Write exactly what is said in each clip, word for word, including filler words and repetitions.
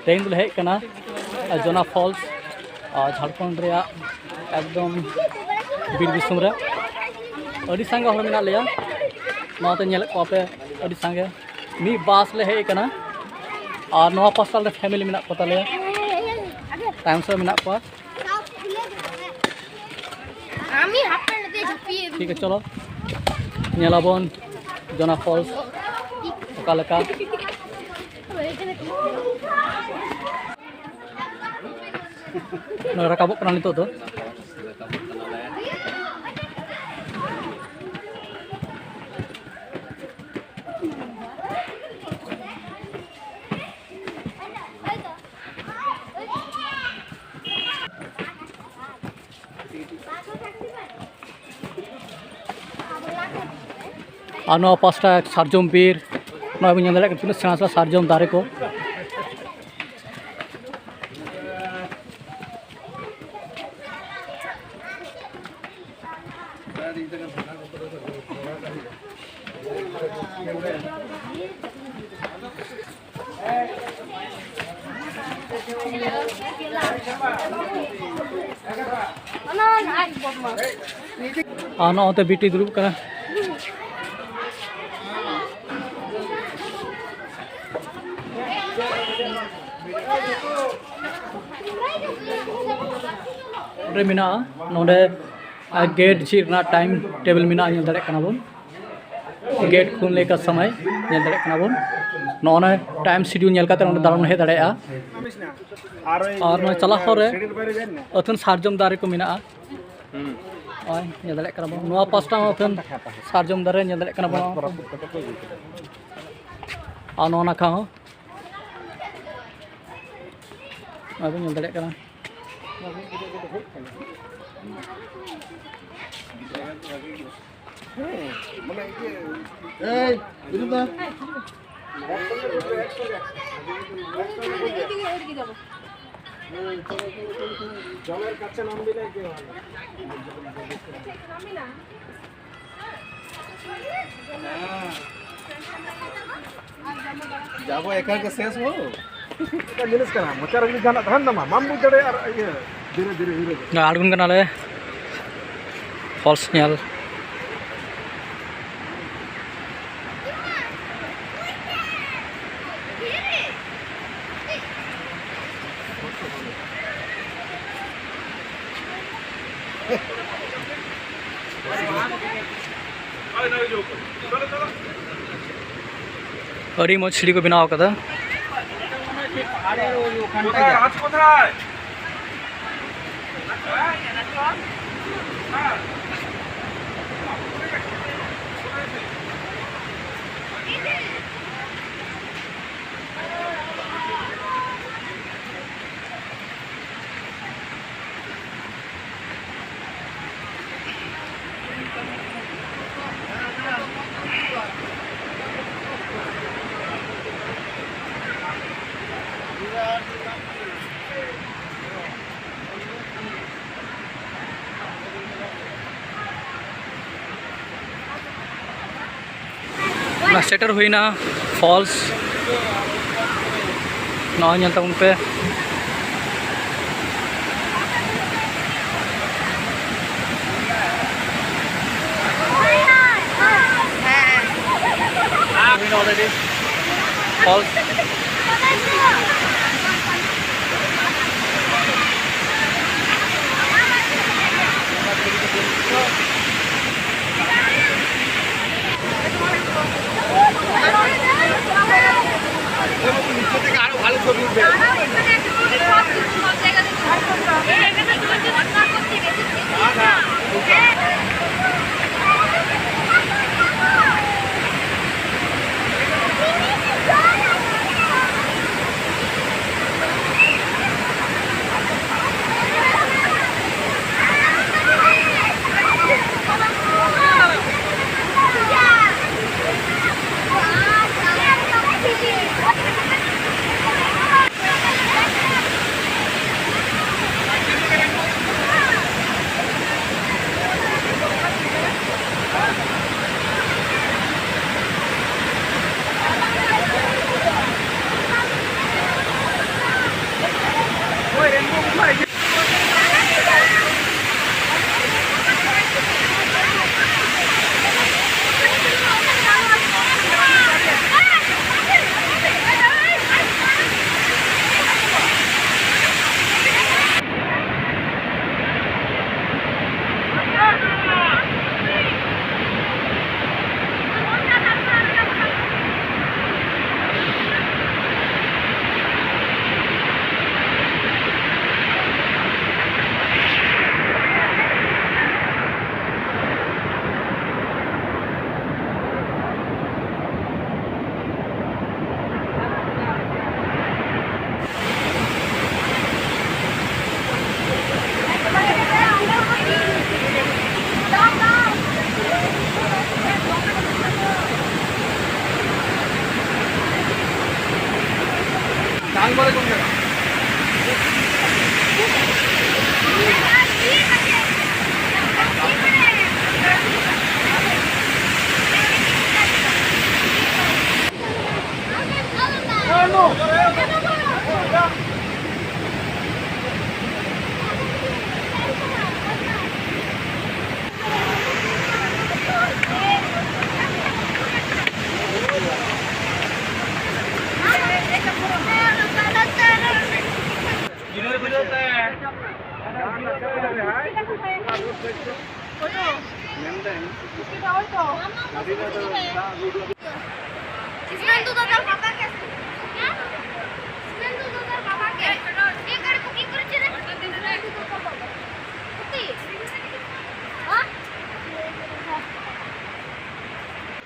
ᱛᱮᱦᱮᱧ ᱫᱚᱞᱮ ᱦᱮᱡ ᱠᱟᱱᱟ ᱡᱚᱱᱟ ᱯᱷᱚᱞᱥ, ᱟᱨ ᱡᱷᱟᱲᱠᱷᱚᱸᱰ ᱨᱮᱭᱟᱜ ᱮᱠᱫᱚᱢ ᱵᱤᱨ ᱫᱤᱥᱚᱢ ᱨᱮ᱾ ᱟᱹᱰᱤ ᱥᱟᱸᱜᱮ ᱦᱚᱲ ᱢᱮᱱᱟᱜ ᱞᱮᱭᱟ, ᱱᱚᱣᱟᱛᱮ ᱧᱮᱞᱮᱫ ᱠᱚᱣᱟ ᱯᱮ ᱟᱹᱰᱤ ᱥᱟᱸᱜᱮ᱾ ᱢᱤᱫ ᱵᱟᱥ ᱞᱮ ᱦᱮᱡ ᱠᱟᱱᱟ, ᱟᱨ ᱱᱚᱣᱟ ᱯᱟᱥᱴᱟ ᱨᱮ ᱯᱷᱮᱢᱮᱞᱤ ᱢᱮᱱᱟᱜ ᱠᱚ ᱛᱟᱞᱮᱭᱟ, ᱛᱟᱭᱚᱢ ᱥᱮᱫ ᱨᱮ ᱢᱮᱱᱟᱜ ᱠᱚᱣᱟ᱾ আমি হাফ প্যান্ট দিয়ে ঝাঁপিয়ে ᱴᱷᱤᱠ ᱜᱮ, ᱪᱚᱞᱚ ᱧᱮᱞᱟᱵᱚᱱ ᱡᱚᱱᱟ ᱯᱷᱚᱞᱥ ᱚᱠᱟ ᱞᱮᱠᱟ᱾ ᱱᱚᱜᱼᱚᱭ ᱨᱟᱠᱟᱵᱚᱜ ᱠᱟᱱᱟ ᱱᱤᱛᱚᱜ ᱫᱚ᱾ ᱟᱨ ᱱᱚᱣᱟ ᱯᱟᱥᱴᱟ ᱥᱟᱨᱡᱚᱢ ᱵᱤᱨ, ᱱᱚᱜᱼᱚᱭ ᱵᱚᱱ ᱧᱮᱞ ᱫᱟᱲᱮᱭᱟᱜ ᱠᱟᱱᱟ ᱛᱤᱱᱟᱹᱜ ᱥᱮᱬᱟ ᱥᱮᱬᱟ ᱥᱟᱨᱡᱚᱢ ᱫᱟᱨᱮ ᱠᱚ᱾ ᱟᱨ ᱱᱚᱜᱼᱚᱭ ᱛᱮ ᱵᱤᱴᱤ ᱫᱩᱲᱩᱵ ᱠᱟᱱᱟ᱾ ᱨᱮ ᱢᱮᱱᱟᱜᱼᱟ ᱱᱚᱰᱮ, ᱟᱨ ᱜᱮᱴ ᱡᱷᱤᱡ ᱨᱮᱱᱟᱜ ᱴᱟᱭᱤᱢ ᱴᱮᱵᱤᱞ ᱢᱮᱱᱟᱜᱼᱟ, ᱧᱮᱞ ᱫᱟᱲᱮᱭᱟᱜ ᱠᱟᱱᱟ ᱵᱚᱱ᱾ ᱜᱮᱴ ᱠᱷᱩᱞᱱᱮ ᱠᱟ ᱥᱚᱢᱚᱭ ᱧᱮᱞ ᱫᱟᱲᱮᱭᱟᱜ ᱠᱟᱱᱟ ᱵᱚᱱ᱾ ᱱᱚᱜᱼᱚᱭ ᱴᱟᱭᱤᱢ ᱥᱤᱰᱤᱭᱩᱞ ᱧᱮᱞ ᱠᱟᱛᱮ ᱱᱚᱰᱮ ᱫᱟᱬᱟᱱ ᱦᱮᱡ ᱫᱟᱲᱮᱭᱟᱜᱼᱟ᱾ ᱟᱨ ᱱᱚᱣᱟ ᱪᱟᱞᱟᱜ ᱦᱚᱨ ᱨᱮ ᱟᱹᱛᱷᱟᱹᱱ ᱥᱟᱨᱡᱚᱢ ᱫᱟᱨᱮ ᱠᱚ ᱢᱮᱱᱟᱜᱼᱟ᱾ ᱱᱚᱜᱼᱚᱭ ᱧᱮᱞ ᱫᱟᱲᱮᱭᱟᱜ ᱠᱟᱱᱟ ᱵᱚᱱ, ᱱᱚᱣᱟ ᱯᱟᱥᱴᱟ ᱦᱚᱸ ᱟᱹᱛᱷᱟᱹᱱ ᱥᱟᱨᱡᱚᱢ ᱫᱟᱨᱮ ᱧᱮᱞ ᱫᱟᱲᱮᱭᱟᱜ ᱠᱟᱱᱟ ᱵᱚᱱ᱾ ᱟᱨ ᱱᱚᱣᱟ ᱱᱟᱠᱷᱟ ᱦᱚᱸ ᱟᱫᱚ ᱧᱮᱞ ᱫᱟᱲᱮᱭᱟᱜ ᱠᱟᱱᱟ᱾ এই, বিনোদন। জলের কাছে নামবি না, কি হবে? ᱡᱟᱵᱚ ᱮᱠᱟᱞ ᱜᱮ ᱥᱮᱥ ᱦᱳ᱾ ᱢᱤᱫᱴᱟᱝ ᱡᱤᱱᱤᱥ ᱠᱟᱱᱟ, ᱢᱚᱪᱟ ᱨᱮ ᱡᱩᱫᱤ ᱡᱟᱦᱟᱱᱟᱜ ᱛᱟᱦᱮᱱ ᱛᱟᱢᱟ, ᱵᱟᱢ ᱵᱩᱡᱽ ᱫᱟᱲᱮᱭᱟᱜᱼᱟ᱾ ᱟᱨ ᱤᱭᱟᱹ, ᱫᱷᱤᱨᱮ ᱫᱷᱤᱨᱮ ᱫᱷᱤᱨᱮ ᱜᱮ᱾ ᱟᱬᱜᱚᱱ ᱠᱟᱱᱟᱞᱮ ᱯᱷᱚᱞᱥ ᱧᱮᱞ᱾ ᱟᱹᱰᱤ ᱢᱚᱡᱽ ᱥᱤᱲᱤ ᱠᱚ ᱵᱮᱱᱟᱣ ᱟᱠᱟᱫᱟ᱾ ᱚᱱᱟ ᱥᱮᱴᱮᱨ ᱦᱩᱭᱱᱟ ᱯᱷᱚᱞᱥ, ᱱᱚᱜᱼᱚᱭ ᱧᱮᱞ ᱛᱟᱵᱚᱱ ᱯᱮ᱾ ᱦᱩᱭᱱᱟ already᱾ ᱯᱷᱚᱞᱥ᱾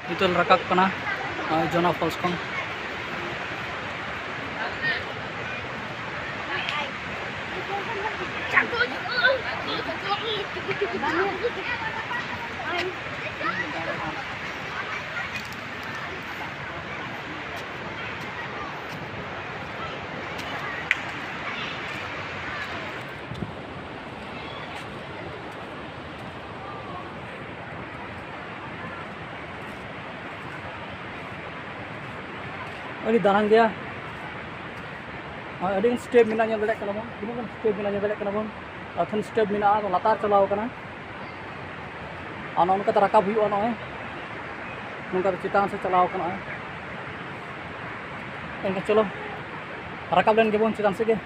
ᱱᱤᱛᱚᱜ ᱞᱮ ᱨᱟᱠᱟᱵ ᱠᱟᱱᱟ ᱱᱚᱜᱼᱚᱭ ᱡᱚᱱᱟ ᱯᱷᱚᱞᱥ ᱠᱷᱚᱱ᱾ ᱟᱹᱰᱤ ᱫᱟᱱᱟᱝ ᱜᱮᱭᱟ᱾ ᱟᱨ ᱟᱹᱰᱤ ᱜᱟᱱ ᱥᱴᱮᱯ ᱢᱮᱱᱟᱜᱼᱟ, ᱧᱮᱞ ᱫᱟᱲᱮᱭᱟᱜ ᱠᱟᱱᱟ ᱵᱚᱱ, ᱛᱤᱱᱟᱹᱜ ᱜᱟᱱ ᱥᱴᱮᱯ ᱢᱮᱱᱟᱜᱼᱟ, ᱧᱮᱞ ᱫᱟᱲᱮᱭᱟᱜ ᱠᱟᱱᱟ ᱵᱚᱱ᱾ ᱟᱹᱛᱷᱟᱹᱱ ᱥᱴᱮᱯ ᱢᱮᱱᱟᱜᱼᱟ, ᱟᱫᱚ ᱞᱟᱛᱟᱨ ᱪᱟᱞᱟᱣ ᱠᱟᱱᱟ᱾ ᱟᱨ ᱱᱚᱜᱼᱚ ᱱᱚᱝᱠᱟᱛᱮ ᱨᱟᱠᱟᱵ ᱦᱩᱭᱩᱜᱼᱟ, ᱱᱚᱜᱼᱚᱭ ᱱᱚᱝᱠᱟᱛᱮ ᱪᱮᱛᱟᱱ ᱥᱮᱫ ᱪᱟᱞᱟᱣ ᱠᱟᱱᱟ᱾ ᱮᱱᱠᱷᱟᱱ ᱪᱚᱞᱚ, ᱨᱟᱠᱟᱵ ᱞᱮᱱ ᱜᱮᱵᱚᱱ ᱪᱮᱛᱟᱱ ᱥᱮᱫ ᱜᱮ᱾